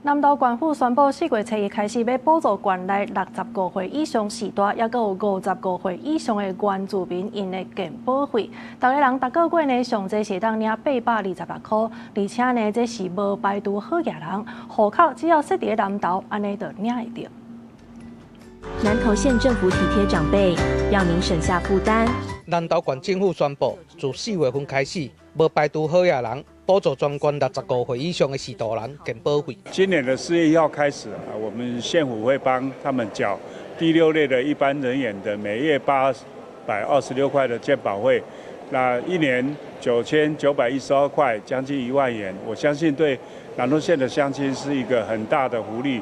南投縣府宣布，4月初一開始，欲補助縣內65歲以上序大，抑閣有55歲以上的原住民𪜶的健保費。逐个人逐個月呢，上濟是會當領826塊，而且呢，這是無排除好額人，戶口只要設佇南投，按呢就領會著。南投縣政府體貼長輩，讓您省下負擔。南投縣政府宣布，自4月份開始，無排除好額人，補助全縣65歲以上的序大人健保費。今年的4月1號開始啊，我們縣府會幫他們繳第六類的一般人員的每月826塊的健保費，那一年9912塊，將近1萬元。我相信對南投縣的鄉親是一個很大的福利。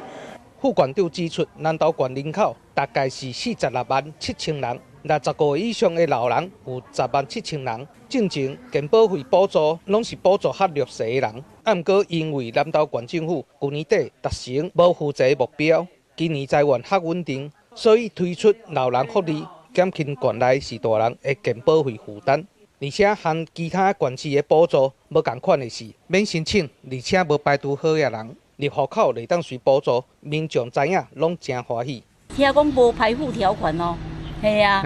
副縣長指出，南投縣人口大概是46萬7千人，65歲以上的老人有10萬7千人。進前健保費補助攏是補助較弱勢的人，啊，毋過因為南投縣政府舊年底達成無負債目標，今年財源較穩定，所以推出老人福利，減輕縣內序大人的健保費負擔。而且和其他縣市的補助無仝款的是，免申請，而且無排除好額人。入戶口會當隨補助，民眾知影攏誠歡喜。聽講無排富條款哦，係啊，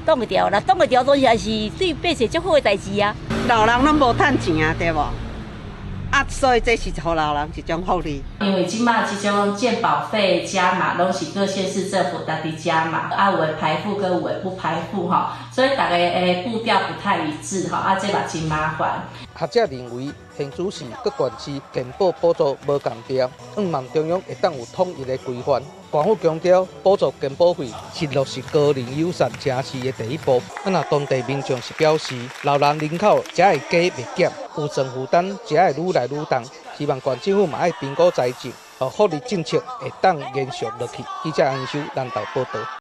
擋會牢啦，擋會牢，當時也是對百姓足好的代誌啊。老人攏無趁錢啊，對無？啊，所以這是予老人一種福利。因為這馬這種健保費加碼，攏是各縣市政府家己加碼，啊，有的排富，閣有的不排富吼，所以逐家的步調不太一致吼，啊，這嘛真麻煩。學者認為，縣主市閣縣市健保補助無仝調，向望中央會當有統一的規範。縣府強調，補助健保費是落實高齡友善城市的第一步。啊，若當地民眾是表示，老人人口才會加袂減，有總負擔才會愈來愈重。希望縣政府嘛愛評估財政，予福利政策會當延續落去。記者楊修南投報導。